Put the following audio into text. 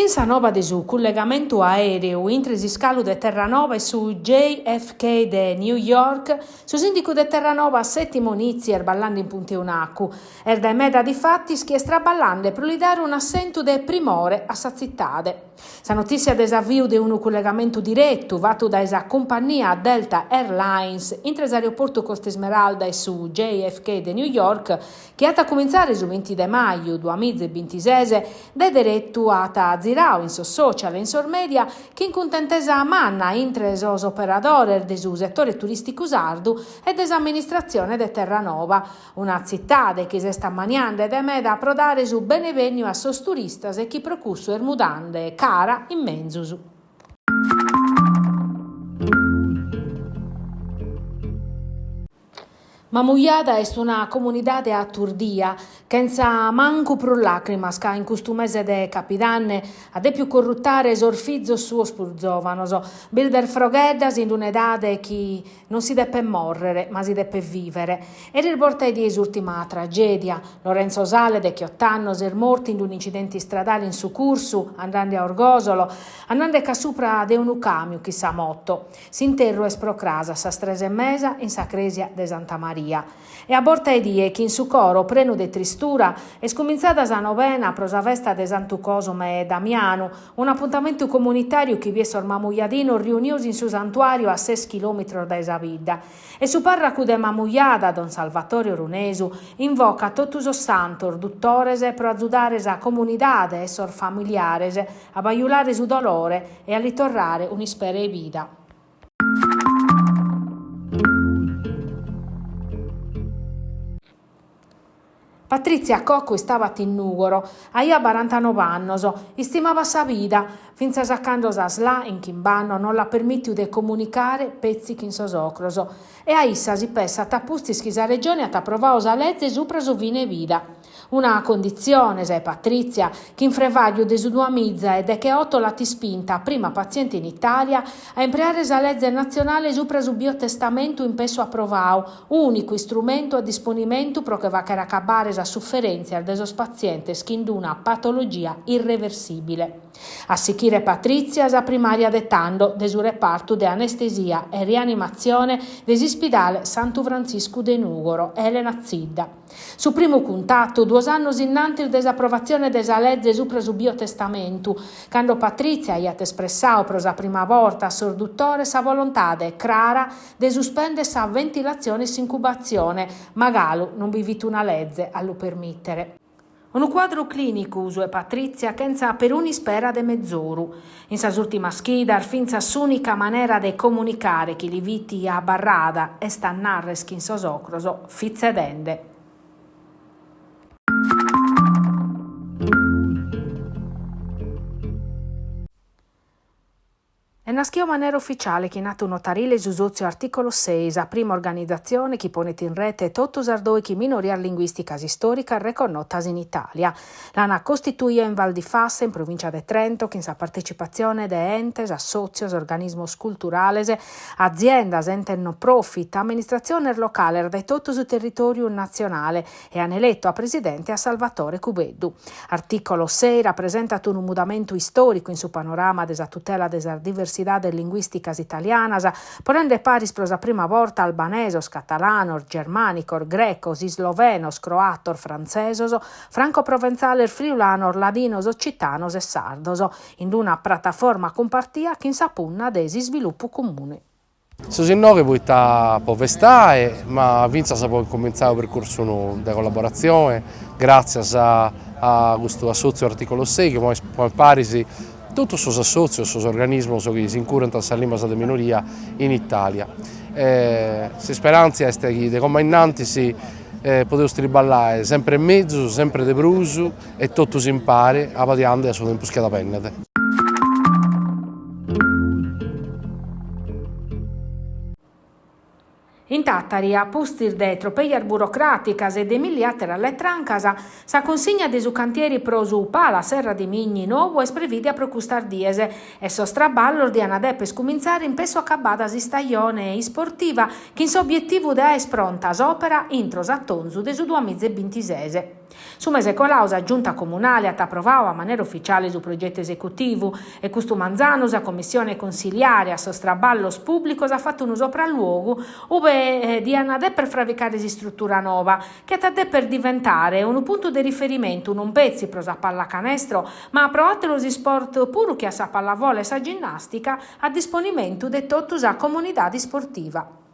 Chin sa nova de su cullegamentu aèreu intre s'iscalu de Terranova e su JFK de New York, su sìndicu de Terranova Settimo Nizzi est ballande in punta 'e un'acu. Est dae meda difatis chi est traballande pro li dare un'assentu de primore a sa tzitade. Sa notìssia de s'aviu de unu cullegamentu diretu fatu dae sa cumpannia Delta Airlines intre s'aeroportu Costa Smeralda e su JFK de New York, chi at a cumintzare su binti de maju duamiza e bintises, de deretu at zirau in sos social e in sos media chin cuntentesa manna intre sos operadores de su setore turìsticu sardu e de s'amministratzione de Terranova, una tzitade chi s'est ammaniande de meda pro dare su benevènniu a sos turistas e chi pro cussu est mudande cara in menzus. Mamujada est una comunidade aturdia, chentza mancu prus làcrimas ca in custu mese de capidanne at dèpiu corrutare sos fizos suos prus zòvanos, birdes frogheddas in un'edade chi non si depet mòrrere ma si depet vìvere. Eris borta 'e die s'ùrtima tragèdia, Lorenzo Sale, dechiot'annos, est mortu in un'incidente istradale in su Cursu, andende a Orgòsolo, andende a supra de unu càmiu chin sa moto. S'interru est pro cras a sas tres e mesa in sa crèsia de Santa Maria. E a borta 'e die, chin su coro prenu de tristura, est cumintzada sa novena pro sa festa de Santu Còsome e Damianu, un'apuntamentu comunitàriu chi biet sos mamujadinos riunios in su santuàriu a ses chilòmitros dae sa bidda. E su pàrracu de Mamujada, don Salvatore Orunesu, invocat totu sos santos dutores pro azudare sa comunidade e sos familiares a bajulare su dolore e a li torrare un'ispera 'e vida. Patrizia Cocco istabat in Nùgoro, aiat barantanov'annos, istimabat sa vida, fintzas a cando sa SLA in chimb'annos non l'at permìtiu de comunicare petzi chin sos ocros. E a issa si pessat a pustis chi sa Regione at aprovadu sa leze supra su fine vida. Una conditzione, sa 'e Patrizia, chi in frevàgliu de su duamiza e decheoto l'at ispinta, prima patziente in Itàlia, a impreare sa leze natzionale supra su biotestamentu in pessu aprovadu, ùnicu istrumentu a disponimentu pro che fàghere acabbare sas suferèntzias de sos patzientes chin d'una patologia irreversìbile. A sichire Patrizia, sa primària de tando de su repartu de anestesia e rianimatzione de s'ispidale Santu Frantziscu de Nùgoro, Elena Zidda. Su primu cuntatu, duos annos innantis de s'aprovatzione de sa leze supra su biotestamentu, cando Patrizia aiat espressadu pro sa prima borta a sos dutores sa volontade crara de suspèndere sa ventilatzione e s'incubatzione, ma galu non bi fit una leze a lu permìtere. Unu cuadru clìnicu, su 'e Patrizia, chentza peruna ispera de mezoru. In sas ùrtimas chidas, fintzas s'ùnica manera de comunicare chi li fit abarrada, est a narrer chin sos ocros, fit tzedende. Est naschiu a manera uficiale chin atu notarile su sòtziu Articolo Sei, sa prima organizatzione chi ponet in rete totu sas dòichi minorias linguìsticas istòricas reconnotas in Itàlia. L'ant costituia in Val di Fassa, in provìncia de Trento, chin sa partecipatzione de entes, assòtzios, organismos culturales, aziendas, entes no profit, amministratziones locales de totu su territòriu natzionale e an eletu a presidente a Salvatore Cubeddu. Articolo Sei rapresentat unu mudamentu istòricu in su panorama de sa tutela de sas diversidades linguìsticas italianas, ponende paris pro sa prima borta albanesos, catalanos, germànicos, grecos, islovenos, croatos, frantzesos, francoproventzales, friulanos, ladinos, occitanos e sardos, in una prataforma cumpartia chin sa punna de s'isvilupu comune. Seus innoghe poita po festai, ma fintzas po incumintzai unu percursu nou de collaboratzione, gràtzias a custu assòtziu Articolo Sei chi ponet paris totus sos assòtzios, sos organismos chi s'incurant de sas limbas de minoria in Itàlia. S'isperàntzia est chi de como a innantis podeus triballai sempre mezus, sempre de prus e totus impari abadiande a su tempus chi at a bennere. In Tàtari, a pustis de tropellas burocràticas e de milli àteras letrancas, sa cunsigna de su cantieri pro su Pala Serra di Migni nou est prevìdia pro custas dies e sos traballos diant deper cumintzare in pessu acabada s'istajone isportiva chin s'obietivu de aer pronta s'òpera intro s'atonzu de su duamiza e bintises. Su mese coladu sa Giunta Comunale at aprovadu a manera ufitziale su progetu esecutivu e custu manzanu sa Commissione Consiliare a sos Traballos Pùblicos at fatu unu sopralluogu ube diant deper fravicare s'istrutura noba, chi at a deper diventare unu puntu de riferimentu non petzi pro sa pallacanestro, ma pro àteros isport puru che a sa pallavolo e sa ginnàstica, a disponimentu de totu sa comunidade isportiva.